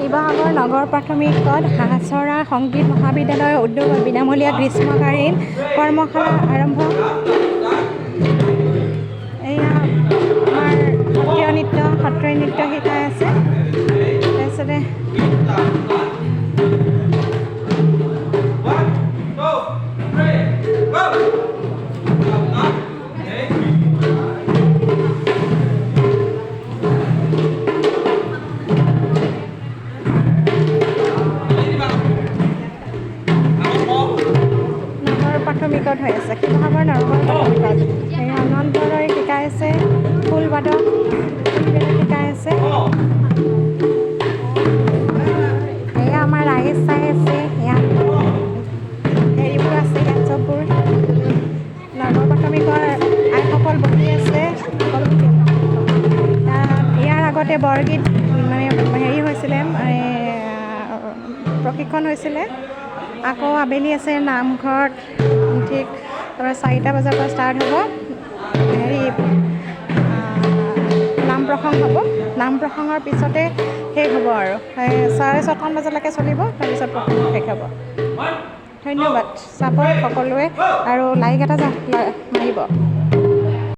শিৱসাগৰ নগৰ প্ৰাথমিকত হাঁহচৰা সংগীত মহাবিদ্যালয়ৰ উদ্যোগত বিনামূলীয়া গ্ৰীষ্মকালীন কৰ্মশালা আৰম্ভ। এয়া আমাৰ সত্ৰীয়া নৃত্য শিকাই আছে। তাৰপিছতে One, two, three, go! Up, okay. নগৰ প্ৰাথমিকত হৈ আছে, শিৱসাগৰ নগৰ প্ৰাথমিকত। এই অনন্ত ৰয়ে শিকাই আছে, খোল বাদক শিকাই আছে। এয়া আমাৰ ৰাইজ চাই আছে। ইয়াত হেৰিবোৰ আছে, ইয়াত চববোৰ নগৰ প্ৰাথমিকৰ আইসকল বহি আছে। তাত ইয়াৰ আগতে বৰগীত মানে হেৰি হৈছিলে, মানে প্ৰশিক্ষণ হৈছিলে। আকৌ আবেলি আছে নামঘৰত, ঠিক তাৰপৰা 4টা বজাৰ পৰা ষ্টাৰ্ট হ'ব, হেৰি নাম প্ৰসংগ হ'ব। নাম প্ৰসংগৰ পিছতে শেষ হ'ব আৰু 6:30মান বজালৈকে চলিব, তাৰপিছত প্ৰসংগ শেষ হ'ব। ধন্যবাদ, চাব সকলোৱে আৰু লাইক এটা মাৰিব।